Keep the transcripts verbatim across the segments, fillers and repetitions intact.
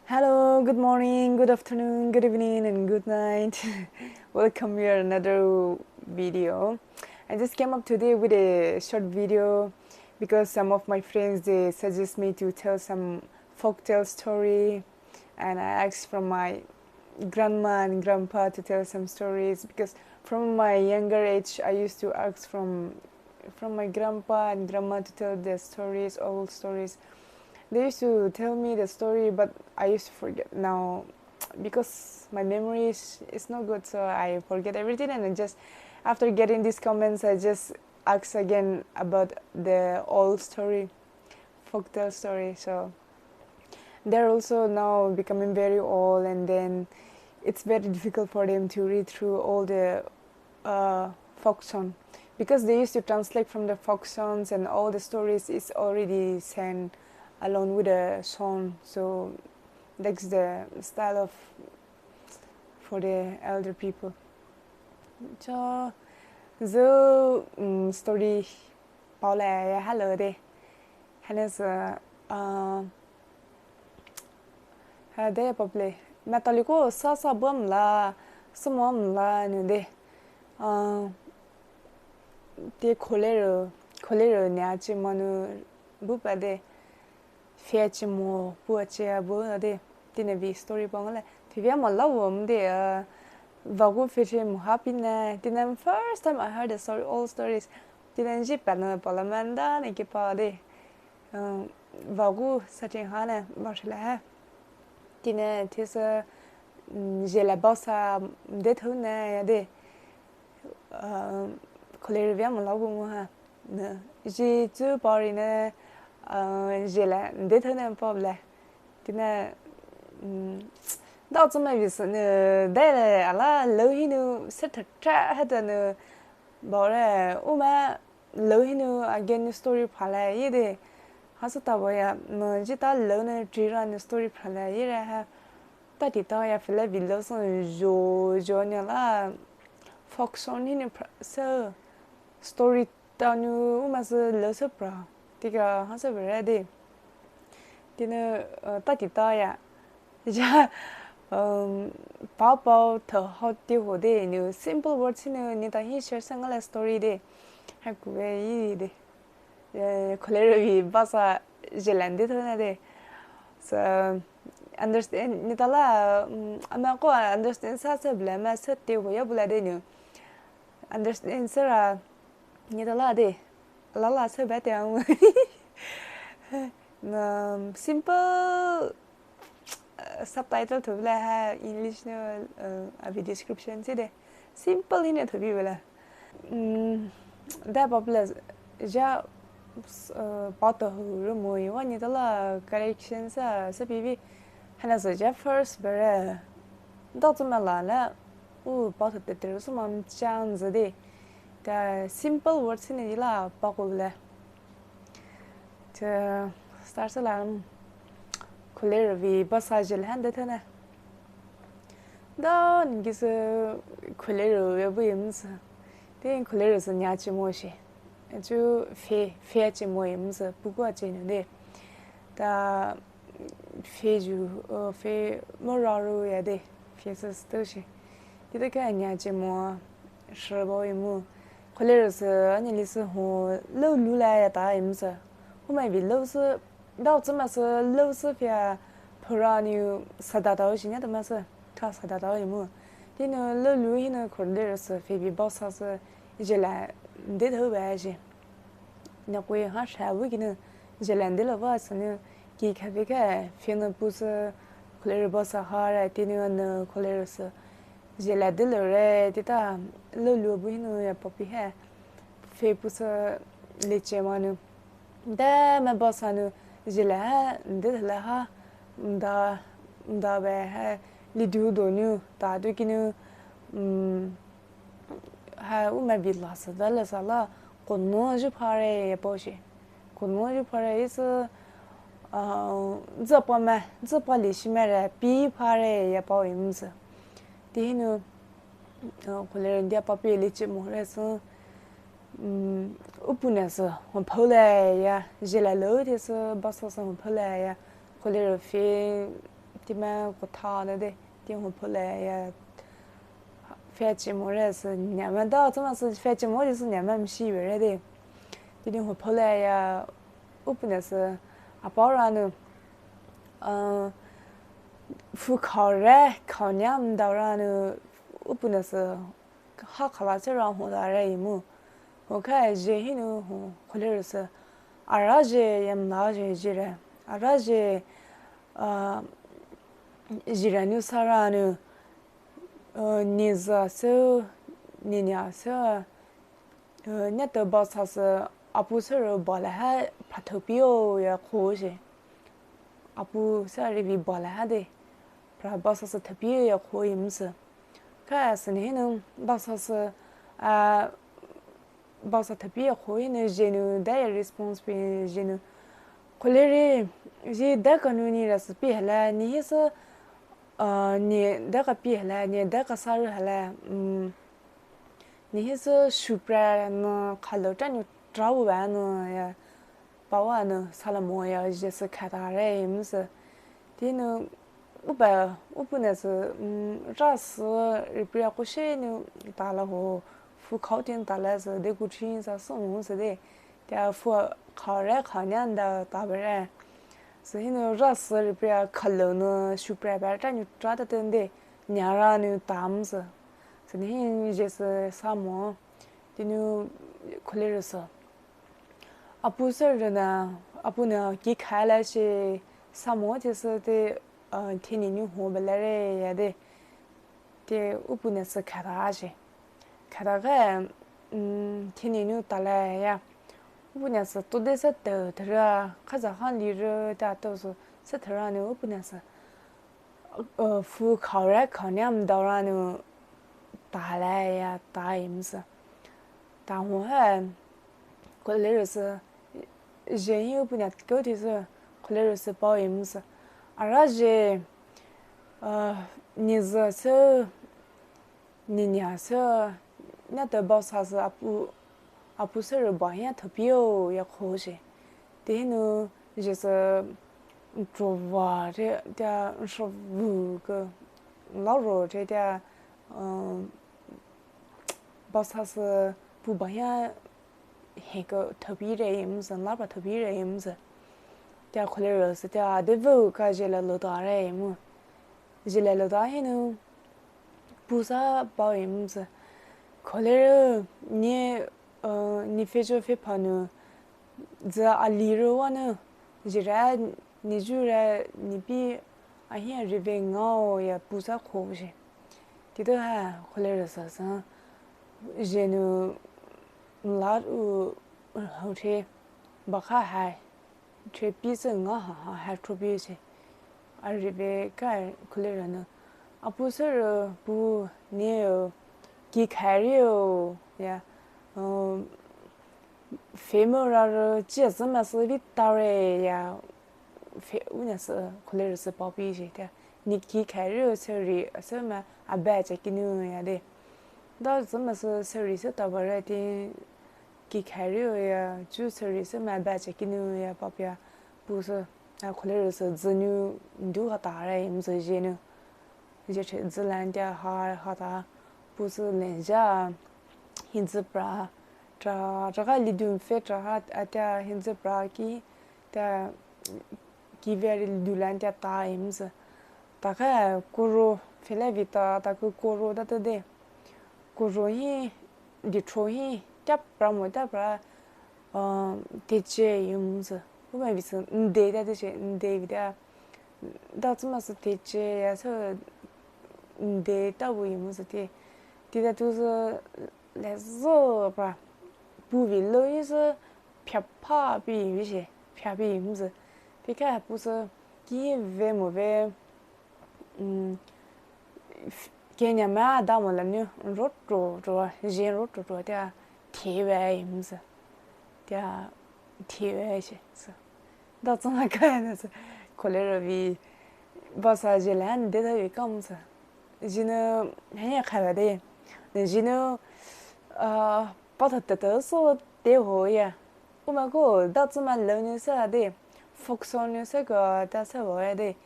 Hello, good morning, good afternoon, good evening, and good night. Welcome here another video. I just came up today with a short video because some of my friends, they suggest me to tell some folktale story, and I asked from my grandma and grandpa to tell some stories because from my younger age I used to ask from from my grandpa and grandma to tell their stories, old stories. They used to tell me the story, but I used to forget now because my memory is, is not good, so I forget everything. And I just, after getting these comments, I just ask again about the old story, folktale story. So they're also now becoming very old, and then it's very difficult for them to read through all the uh, folk song because they used to translate from the folk songs, and all the stories is already sang along with the song. So that's the style of for the elder people. So the um, story Paula ya hello de. Hanas uh, uh, ha de pop le. Mataliko sasa bum la, sumom la nu de. Uh, te kolero, kolero ne achi manu bupa de. Fia chi mo, pu achi abu de. Tine vi story pong le. Fivia mo la wom de. Uh, vagu fishi mo happy ne. Tine first time I heard the story, all stories. Tine ji pa na palamanda ne ki pa de. Vagu sa ting ha ne, vashila ha. Tine tisa jela basa de thou ne ya de. Kolero via mo la bu mo ha. Ne, ji zu pari ne jela de thou ne pop le. Tine dao zu mai vi sa ne de le ala lou hi nu se ta tra ha de ne. Bore uma lou hinu again story phalai ye de. Hasa ta bo ya, no ji ta lou ne trira ne story phalai ye re ha. Ta ti ta ya fele vi lou song jo jo ne la. Folk song hinu pra so story ta nu uma se lou se pra. Tika hasa bere de. Tine ta ti ta ya. Ja, um, pao pao tho hao ti ho de, nu simple words nu ni ta hi share sa nga la story de. Ha ku ve yi de. Eh, kolero vi basa jelan de tho na de. So, understand, ni ta la, um, ama ko understand sa sa bla ma sa ti ho ya bula de nu. Understand sa ra, ni ta la de. La la sa ba te ang. Na simple subtitle tho bla ha English no avi description si de simple hine tho bi bla. Da pop la ja pa to hu ro mo yi wa ni da la correction sa sa bi bi hana sa ja first bere da zu ma la la u pa to te te su ma chang zi de da simple words hine la pa ko bla. Te start sa la kolero vi basa jel han de thana. Da ngi se kolero ya bu yim se. Te kolero se nya chi mo shi. Ju fe fe chi mo yim se pu kwa chi ne de. Da fe ju fe mo ra ru ya de. Fe se sto shi. Ti de ka nya chi mo shi bo yim. Kolero se ani li se ho lo lu la ya ta yim se. Ho mai vi lo se Dao tsü ma sü lou sü phia phura niu sada tao shi nya ta ma sü, tha sada tao yi mu. Ti nu lou lu hi nu kolero sü phe bi bao sa sü jela de thou ba shi. Na kui ha sha bu ki nu jela de lo ba sü nu ki kha phe kha phe nu pu sü kolero bao sa ha ra ti nu nu kolero sü jela de lo re ti ta lou lu bu hi nu ya papi he phe pu sü le che ma nu. Nde me ba sa nu jela ha nde la ha nda nda be ha li du do nu ta du ki nu ha u me bi la sa da la sa la ko no ju pha re ya po shi ko no ju pha re is a za pa me za pa li shi me re pi pha re ya po im sa ti hi nu ko le ndia papi li che mo re sa Upu ne sü hon phou le ya, jela lou te sü basa sü hon phou le ya, kolero phe Teima kotha na de, teima hu pole ya. Fetch more sü nyama da tsuma sü fetch more sü nyama mshi bere de. Teima hu pole ya, upu na sü, apao ranu, uh, fu khao re, khao nyam da ranu, upu na sü, ha khala se ra hu da re imu. Hu kha je hinu hu khole ru sü. Ara je yam la je je re. Ara je, uh, je re nu sa ranu, uh, ni za sü, ni nya sü, uh, nya te ba sa sü, apu sü ru ba le ha pha thopi o ya kho je. Apu sü ri vi ba le ha de. Pra ba sa sü thopi ya kho imu sü. Kha sü ni hinu ba sa sü, uh, ba sa thopi ya kho hinu je nu da ya response pi je nu. Khole ri, ji da ka nu ni ra sü pi hala, ni hi sü, uh, ni da ka pi hala, ni da ka sa ru hala, um, ni hi sü shupra na kha lo ta nu tra wu ba nu ya, pa wa nu sa la mo ya je sü kha ta re imu sü. Teima nu upa, upu na sü, um, ra sü ri pri ya ko she nu ta la ho, fu khao tin ta la sü, de ku chin sa sü mu sü de. Tia fu khao re khao nyam da ta bere. Sü hinu ra sü ri pri ya kha lo nu shupra ba ta nu tra ta ten de, nya ra nu ta mu sü. Sü ni hi je sü sa mo, teima nu khole ru sü. Apu sü ru na, apu na ki kha la she sa mo te sü te, uh, teima ni nu hu ba la re ya de. Te upu na sü kha ta je. Kha ta ga, um, teima ni nu ta la ya. Upu na sü to de sü te te ra, kha za han li ru ta to sü, sü te ra nu upu na sü. Uh, fu khao re khao nyam da ranu ta la ya ta imu sü. Ta hu ha, khole ru sü, je hi upu na ko te sü, khole ru sü pa imu sü. Ara je, uh, ni za sü, ni nya sü, nya te ba sa sü apu, apu sü ru ba ya thopi o ya kho je. Te hinu je sü ntro va re, tia nsho vu ke, la ro re tia, um, ba sa sü pu ba ya he ke thopi re imu sü, la ba thopi re imu sü. Tia khole ru sü tia de vu ka je la lo ta re imu. Je la lo ta hinu. Pu sa pa imu sü. Khole ru ni, uh, ni fe jo fe pa nu. Za a li ru wa nu. Je ra ni ju ra ni pi a hi a ri ve nga o ya pu sa kho je. Ti to ha khole ru sa sü. Je nu la u ho che ba kha ha. Che pi sü nga ha ha ha tro pi se. A ri ve ka khole ru nu. Apu sü ru pu ni o ki kha ri o ya. Um, fe mo ra ru chi a sü ma sü vi ta re ya. Fe u na sü khole ru sü pa pi se tia. Ni ki kha ri o sü ri sü ma a ba cha ki nu ya de. Da sü ma sü sü ri sü ta ba re ti. Ki kha ri o ya, chu sü ri sü ma ba cha ki nu ya pa pia. Pu sü, a khole ru sü zi nu ndu ha ta re imu sü je nu. Je che zi lan tia ha, ha ta. Pu sü len ja, hi zi pra. Tra, tra ka li dun fe tra ha, a tia hi zi pra ki, tia ki ve ri du lan tia ta imu sü. Ta ka kuro, fe la vi ta, ta ku kuro ta te de. Kuro hi, di tro hi, tia pra mo tia pra, uh, te che imu sü. Ku ma vi sü, nde ta te che, nde vi ta. Da tsuma sü te che ya sü, nde ta bu imu sü te. Ti ta tu sü, le zo pra. Pu vi lo yi sü, pia pa pi vi che, pia pi imu sü. Ti ka pu sü, ki ve mo ve, um, Kenya ma da mo la nu ro tro tro, je ro tro tro tia thi ve imu sü. Tia thi ve che sü. Da tsung ha ka na sü. Khole ru vi ba sa je la nde ta vi ka mu sü. Je nu ha ya kha ve de. Ne je nu, uh, pa ta ta ta so te ho ya. U ma ko da tsuma lo nu sa de. Folk song nu sa ko ta sa ho ya de.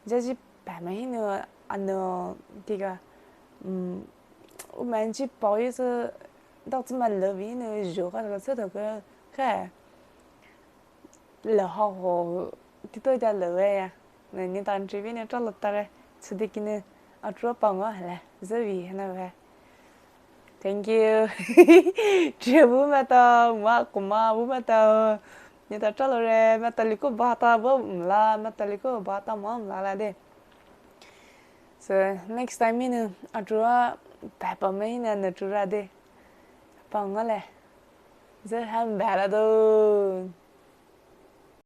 Ja ji pamai hinou, ano, tea ga, um, u manchi pao ye sü, dao tsü ma love hinou, zho ka ka sü to ke, ke. Le ha ho, ti to ja le ya. Ne, ni tan chi vi ne tra lo ta re, tsü de ki ne, a tra pa ngo le, ze vi na ve. Thank you. Che bu ma ta, ma, kuma bu ma ta. Ni ta tra lo re, ma ta liko ba ta, bu mla, ma ta liko ba ta, ma mla la de. So, next time hinou, a tra, pa pa me hinou, na tra de. Pa ngo le. Ze han ba la do.